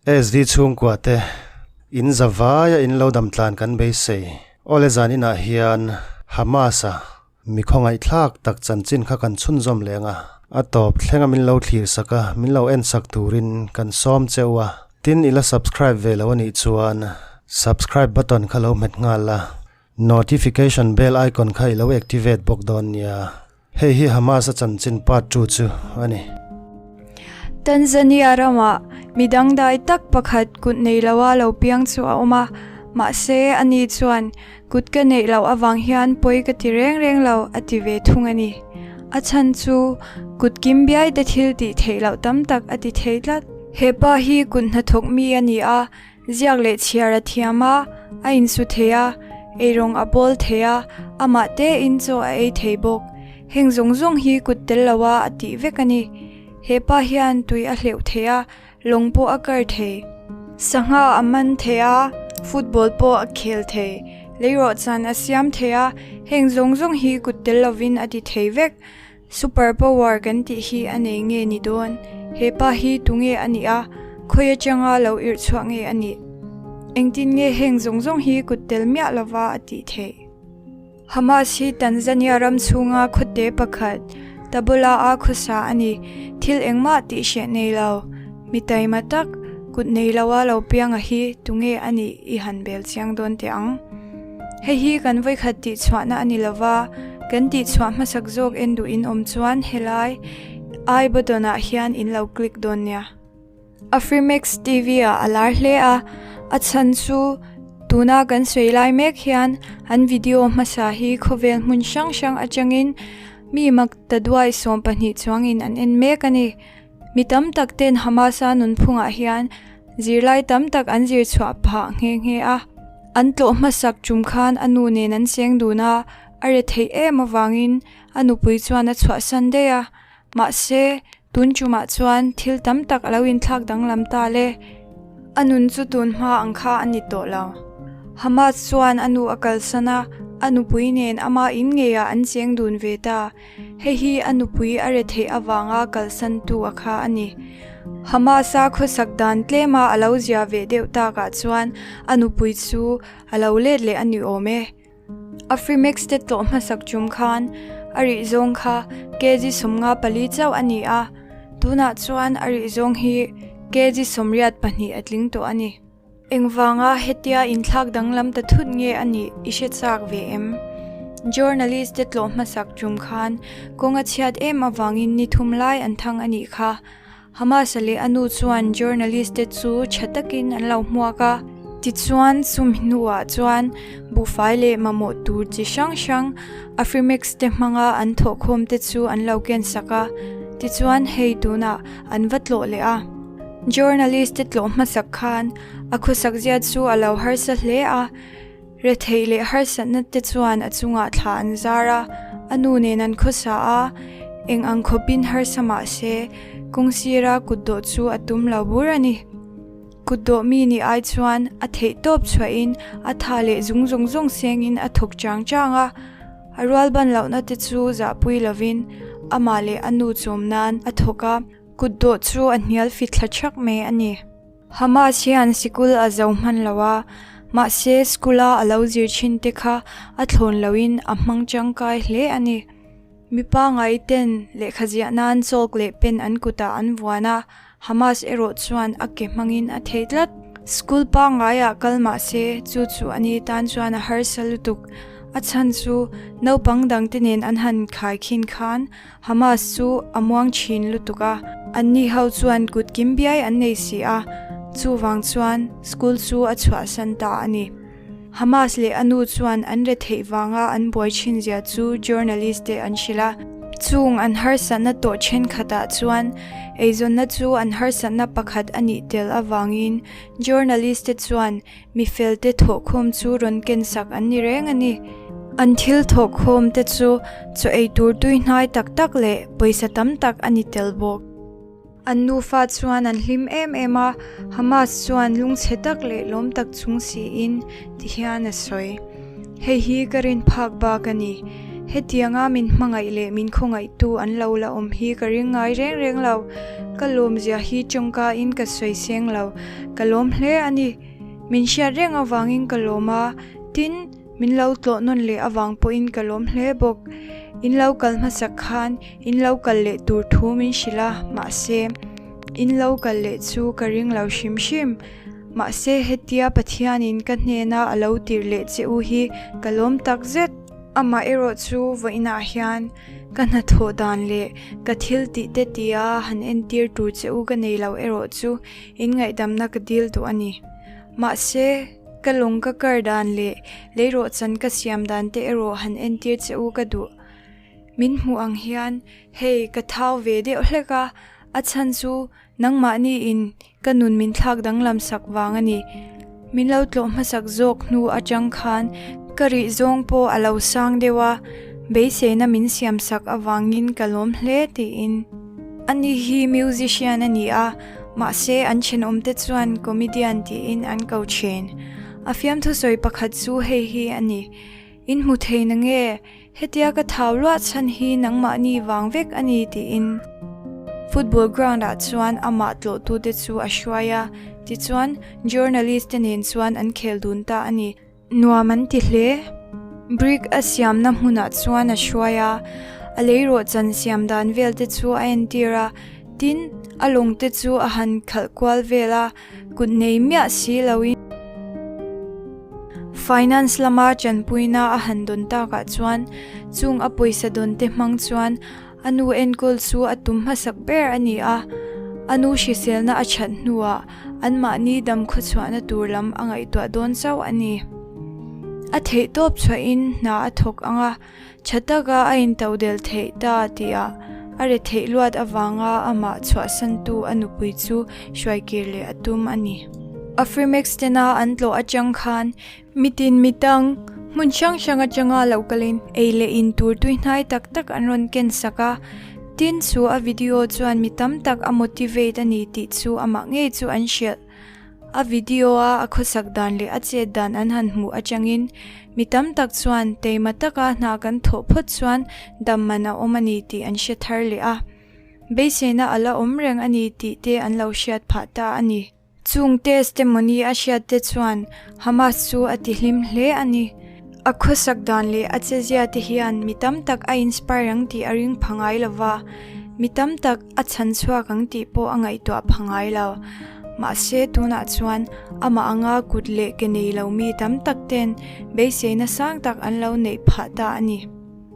SD chhungkua te in zavaia in lo dam tlan kan beisei. Awle zan inah hian Hamas-a mi khawngaihthlak tak chanchin kha kan chhunzawm leng a, a tawp thlenga min lo thlir sak a, min lo en sak turin kan sawm cheu a. Tin i la subscribe ve lo anih chuan subscribe button kha lo hmet nghal la, notification bell icon kha i lo activate bawk dawn nia. Hei hi Hamas-a chanchin part 2 chu a ni. Tanzania ramah mi dangdai tak pakhat kut nei loa lo piang chu a awm a, mahse ani chuan kut ka neih loh avang hian pawi ka ti reng reng lo a ti ve thung a ni. A chhan chu kut kim biai te thil tih theih loh tam tak a ti thei tlat. He pa hi kut hnathawk mi a ni a, Ziak leh chhiar a thiam a, a insu thei a, eirawng a bawl thei a, amah tein chaw a ei thei bawk. Heng zawng zawng hi kut tel loa a tih vek a ni. He pa hian tui a hleuh thei a, lawng pawh a kar thei. Sangha a man thei a, football pawh a khel thei. Leirawhchan a siam thei a, heng zawng zawng hi kut tel lovin a ti thei vek. Super power kan tih hi a nei nge ni dawn? He pa hi tunge a nih a, khawi atanga lo irh chhuah nge a nih? Engtin nge heng zawng zawng hi kut tel miah lova a tih theih? Hamas hi Tanzania ram chhunga khawte pakhat, Tabora-a khawsa a ni. Thil engmah tih hreh nei lo, mi taima tak, kut nei loa lo pianga hi tunge a nih i han bel chiang dawn teh ang. Hei hi kan vawikhat tihchhuahna a ni lova, kan tihchhuah hmasak zawk en duh in awm chuan helai I button ah hian in lo click dawn nia. Afrimax TV ah a lar hle a, a chhan chu tuna kan sawi lai mek hian an video hmasa hi khawvel hmun hrang hrang atangin mi mak ta duai 12 chuangin an en mek a ni. Mi tam tak ten Hamas-a nunphungah hian zirlai tam tak an zir chhuah phah nghe nghe a. An tlawh hmasak tum khan a nu nen an cheng dun a, a re theih em avangin a nupui chuan a chhuahsan daih a. Mahse, tun tumah chuan thil tam tak a lo inthlak danglam ta le. A nun chu tun hma ang kha a ni tawh lo. Hamas chuan a nu a kalsan a, a nupui nen ama in ngeiah an cheng dun ve ta. Hei hi a nupui a re theih avanga kalsantu a kha a ni. Hamas-a khawsak dan tlema a lo zia ve deuh takah chuan a nupui chu a lo let leh a ni awm e. Afrimex te tlawh hmasak tum khan a rih zawng kha kg 54 chauh a ni a, tunah chuan a rih zawng hi kg 82 a tling tawh a ni. Engvanga hetia inthlak danglam ta thut nge a nih i hre chak ve em? Journalist te tlawh hmasak tum khan kawng a chhiat em avangin ni thum lai an thang a nih kha. Hamas-a leh a nu chuan journalist te chu tha takin an lo hmuak a. Tichuan chumi hnuah chuan buhfai leh mamawh tur chi hrang hrang Afrimex te hmanga an thawhkhawm te chu an lo ken sak a. Tichuan hei tunah an va tlawh leh a. Journalist te tlawh hmasak khan a khawsak zia chu a lo harsa hle a, retheih leh harsatna te chuan a chungah thla an zar a, a nu nen an khawsa a, eng ang khawpin harsa mah se kawng sira kutdawh chu a tum lo bur a ni. Kutdawh mi nih ai chuan a theih tawp chhuahin a tha leh zung zawng zawng sengin a thawk chang chang a, a rualban lohna te chu zahpui lovin amah leh a nu chawm nan a thawk a. Kutdawh chu a hnial fit thla thak mai a ni. Hamas hian sikul a zo hman lo a, mahse school-a a lo zir thin te kha a thlawn loin a hmang tangkai hle a ni. Mi pangai ten lehkha ziah nan chalk leh pen an kutah an vuan a, Hamas erawh chuan a ke hmangin a thei tlat. School pangaiah kal mahse chu chu a ni tan chuan a harsa lutuk. A chhan chu naupang dangte nen an han khaikhin khan Hamas chu a muang thin lutuk a, anni ho chuan kut kim biai an nei si a, chuvang chuan school chu a chhuahsan ta a ni. Hamas leh a nu chuan an retheih vanga an buai thin zia chu journalist te an hrilh a, chung an harsatna tawh thenkhatah chuan eizawnna chu an harsatna pakhat a nih tel avangin journalist te chuan Mi felte thawhkhawm chu rawn kensak an ni reng a ni. An thil thawhkhawm te chu chaw ei tur tui hnai tak tak leh pawisa tam tak a ni tel bawk. An nufa chuan an hlim em em a, Hamas chuan lungchhe tak leh lawm tak chung siin ti hian a sawi. Hei hi ka rin phak bak a ni. Hetianga min hmangaih leh min khawngaihtu an lo la awm hi ka ring ngai reng reng lo. Ka lawmzia hi tawngka in ka sawi seng lo. Ka lawm hle a ni. Min hriat reng avangin ka lawm a, tin, min lo tlawh nawn leh avang pawhin ka lawm hle bawk. In lo kal hmasak khan in lo kal leh tur thu min hrilh a, mahse, in lo kal leh chu ka ring lo hrim hrim. Mahse, hetia Pathianin ka hnena a lo tirh leh che u hi ka lawm tak zet. Amah erawh chu vawiinah hian ka hnathawh dan leh ka thil tih te tia han entir tur che u ka nei lo erawh chu in ngaihdamna ka dil duh a ni. Mahse, ka lawng ka kar dan leh leirawhchan ka siam dan te erawh han entir che u ka duh. Min hmuh ang hian hei ka thau ve deuh hlek a, a chhan chu Nangmahni in ka nun min thlak danglam sak vang a ni. Min lo tlawh hmasak zawk hnu atang khan ka rih zawng pawh a lo sang deuh a, beiseina min siam sak avangin ka lawm hle tiin. Ani hi musician a ni a, mahse an thenawmte chuan comedian tiin an ko thin. A fiamthu sawi pakhat chu hei hi a ni, In hmu thei na nge? Hetia ka thau luah chhan hi nangmahni vang vek a ni tiin football ground ah chuan amah tlawhtute chu a hruai a, tichuan journalist te nen chuan an khel dun ta a ni. Nuam an ti hle. Brick a siamna hmunah chuan a hruai a, a leirawhchan siam dan vel te chu a entir a, tin a lawng te chu a han khalh kual vel a, Kut nei miah si loin Finance lama tanpuina a han dawn takah chuan chung a pawisa dawn te hmang chuan a nu enkawl chu a tum hmasak ber a ni a, a nu hriselna a that hnuah anmahni dam khawchhuahna tur lam a ngaihtuah dawn chauh a ni. A theihtawp chhuahin hna a thawk ang a. Tha taka a intodelh theih ta tihah a re theih luat avanga amah chhuahsantu a nupui chu hruaikir leh a tum a ni. Afrimex tena an tlawh atang khan mitin mitang hmun hrang hrang atanga lo kalin ei leh in tur tuihnai tak tak an rawn ken sak a, tin chu a video chuan mi tam tak a motivate a ni tih chu amah ngei chu an hrilh. A video a a khawsak dan leh a chet dan an han hmuh atangin mi tam tak chuan teima taka hna kan thawh phawt chuan dam man a awm a ni tih an hre thar leh a. Beiseina a la awm reng a ni tih te an lo hriat phah ta a ni. Chung testimony a hriat te chuan Hamas chu a ti hlim hle a ni. A khawsak dan leh a chezia te hian mi tam tak a inspire ang tih a ring pha ngai lo va, mi tam tak a chhan chhuak ang tih pawh a ngaihtuah pha ngai lo. Mahse tunah chuan amah anga kut leh ke nei lo mi tam tak ten beiseina sang tak an lo neih phah ta a ni.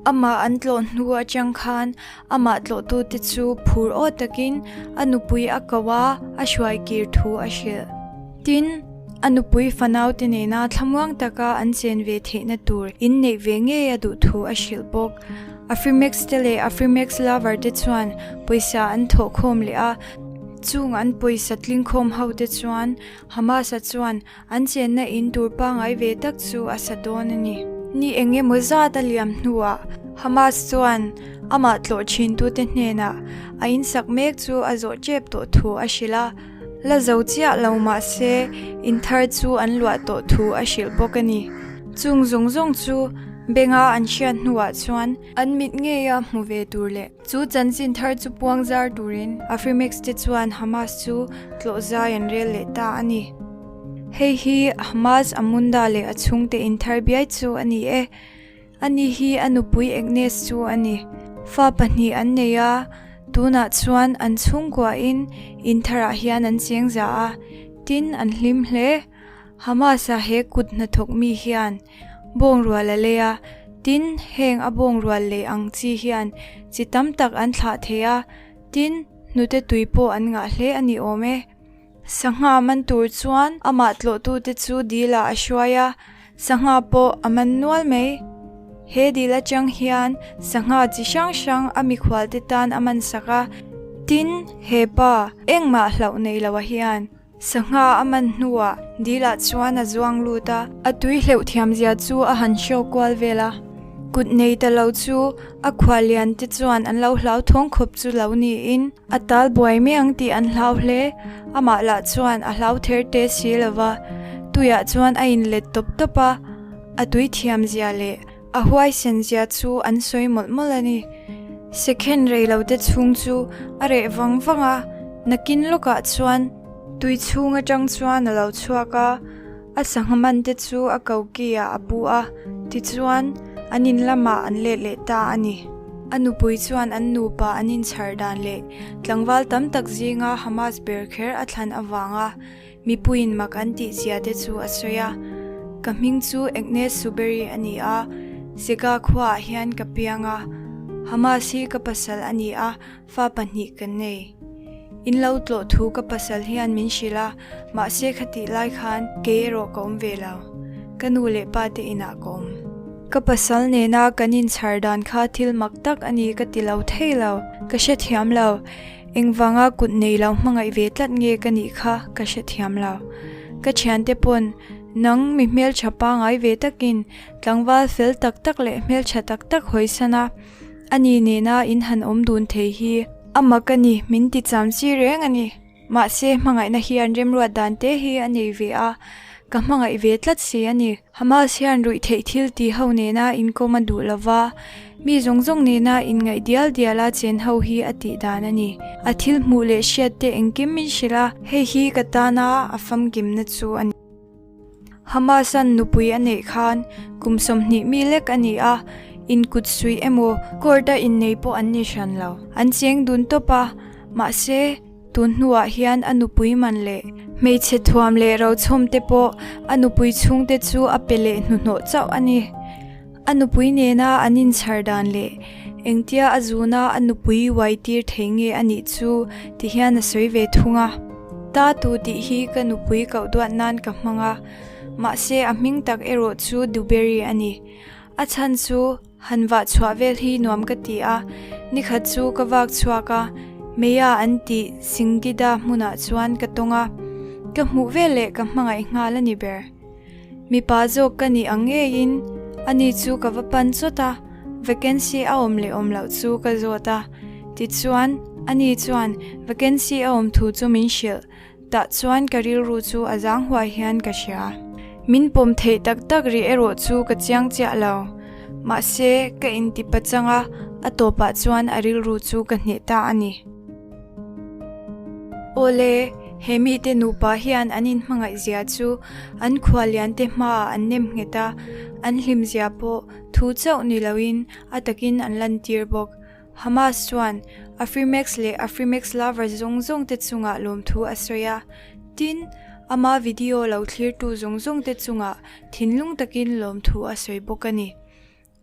Amah an tlawh hnu atang khan amah tlawhtute chu phur aw takin a nupui a ko a, a hruai kir thu a hrilh. Tin, a nupui fanaute nena thlamuang taka an chen ve theihna tur inneih ve ngei a duh thu a hrilh bawk. Afrimex te leh Afrimex lover te chuan pawisa an thawh khawm leh a, chung an pawisa tlingkhawm ho te chuan Hamas-a chuan An chenna in tur pangai ve tak chu a sa dawn a ni. Ni eng emaw zat a liam hnuah Hamas chuan amah tlawh thintute hnenah a insak mek chu a zawh tep tawh thu a hrilh a, la zo chiah lo mah se in thar chu an luah tawh thu a hrilh bawk a ni. Chung zawng zawng chu benga an hriat hnuah chuan an mit ngeia hmu ve tur leh Chu chanchin thar chu puang zar turin Afrimex te chuan Hamas chu tlawh zai an rel leh ta a ni. Hei hi Hamas Amunda leh a chhungte in thar biai chu a ni e. Ani hi a nupui Agnes chu a ni. Fa pahnih an nei a, tunah chuan an chhungkuahin in tharah hian an cheng za a, tin an hlim hle. Hamas-a he kut hnathawk mi hian bawngrual a lei a, tin, heng a bawngrual lei ang chi hian chi tam tak an thlah thei a, tin, hnute tui pawh an ngah hle a ni awm e. Sangha man tur chuan amah tlawhtute chu dil-ah a hruai a, sangha pawh a man nual mai. He dil atang hian sangha chi hrang hrang a mikhualte tan a man sak a, tin, he pa engmah hlauh nei loa hian Sangha a man hnuah dilah chuan a zuang lut a, a tui hleuh thiamzia chu a han show kual vel a. Kut nei ta lo chu a khual lian te chuan an lo hlau thawng khawp chu lo niin a tal buai mai ang tih an hlau hle. Amah lah chuan a hlau ther te si lo va, tuiah chuan a inlet tawp tawp a, a tui thiamzia leh. A huaisen zia chu an sawi mawlh mawlh a ni. Second rei lo te chhung chu a reh vang vang a, nakin lawkah chuan tui chhung atang chuan a lo chhuak a, a sangha man te chu a koki ah a pu a, tichuan an in lamah an let leh ta a ni. A nupui chuan an nupa an inchhar dan leh tlangval tam tak zinga Hamas ber kher a thlan avanga Mipuiin mak an tih zia te chu a sawi a, Ka hming chu Agnes Suberi a ni a, Sega khuaah hian ka piang a, Hamas hi ka pasal a ni a, fa pahnih kan nei. In lo tlawh thu ka pasal hian min hrilh a, mahse khatih lai khan kei erawh ka awm ve lo. Ka nu leh pa te inah ka awm. Ka pasal nena kan inchhar dan kha thil mak tak a ni ka ti lo thei lo, ka hrethiam lo. Engvanga kut nei lo hmangaih ve tlat nge ka nih kha ka hrethiam lo. Ka thiante pawn, Nang mi hmeltha pangai ve takin tlangval fel tak tak leh hmeltha tak tak hawisan a, ani nena in han awm dun thei hi a mak a ni min ti cham chi reng a ni. Mahse hmangaihna hian remruat dan te hi a nei ve a, ka hmangaih ve tlat si a ni. Hamas hian ruihtheih thil ti ho nena inkawm a duh lova, mi zawng zawng nena inngaih dial dial a chen ho hi a tih dan a ni. A thil hmuh leh hriat te engkim min hrilh a, hei hi ka tana a famkimna chu a ni. Hamas-a'n nupui a neih khan kum 20 mi lek a ni a, inkut suih emaw court-a innei pawh an ni hran lo. An cheng dun tawp a, mahse, Tun hnuah hian a nupui man leh hmeichhe thuam leh rochhawm te pawh a nupui chhungte chu a pe leh hnuhnawh chauh a ni. A nupui nena an inchhar dan leh engtia a zuna a nupui uai tir thei nge a nih chu ti hian a sawi ve thung a. Ta tu tih hi ka nupui koh duat nan ka hmang a, mahse a hming tak erawh chu Duberi a ni. A chhan chu Han vah chhuah vel hi nuam ka ti a, nikhat chu ka vak chhuak a, Meia an tih Singida hmunah chuan ka tawng a, ka hmuh vel leh ka hmangaih nghal a ni ber. Mipa zawk ka nih ang ngeiin ani chu ka va pan chawt a, vacancy a awm leh awm loh chu ka zawt a, tichuan ani chuan vacancy a awm thu chu min hrilh. Tah chuan ka rilru chu a zang huai hian ka hria. Min pawm theih tak tak rih erawh chu ka chiang chiah lo. Mahse, ka inti pachang a, a tawpah chuan a rilru chu ka hneh ta a ni. Awle, he mite nupa hian an inhmangaih zia chu an khualliante hmaah an nem nghet a, an hlim zia pawh thu chauh ni loin a takin an lantir bawk. Hamas chuan Afrimax leh Afrimax lovers zawng zawng te chungah lawmthu a sawi a, tin, ama video lo thlirtu zawng zawng te chungah thinlung takin lawmthu a sawi bawk a ni.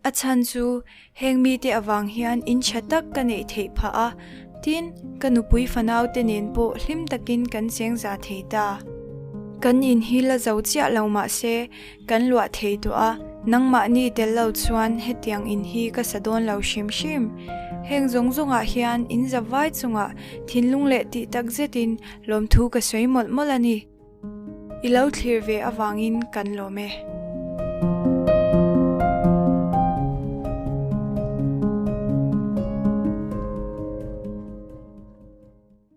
A chhan chu heng mite avang hian in tha tak ka neih theih phah a, tin, ka nupui fanau te nen pawh hlim takin kan cheng za thei ta. Kan in hi la zo chiah lo mah se, Kan luah thei tawh a, nangmahni tel lo chuan hetiang in hi ka sa dawn lo hrim hrim. Heng zawng zawngah hian in za vai chungah thinlung leh tih tak zetin lawmthu ka sawi mawlh mawlh a ni. I lo thlir ve avangin kan lawm e.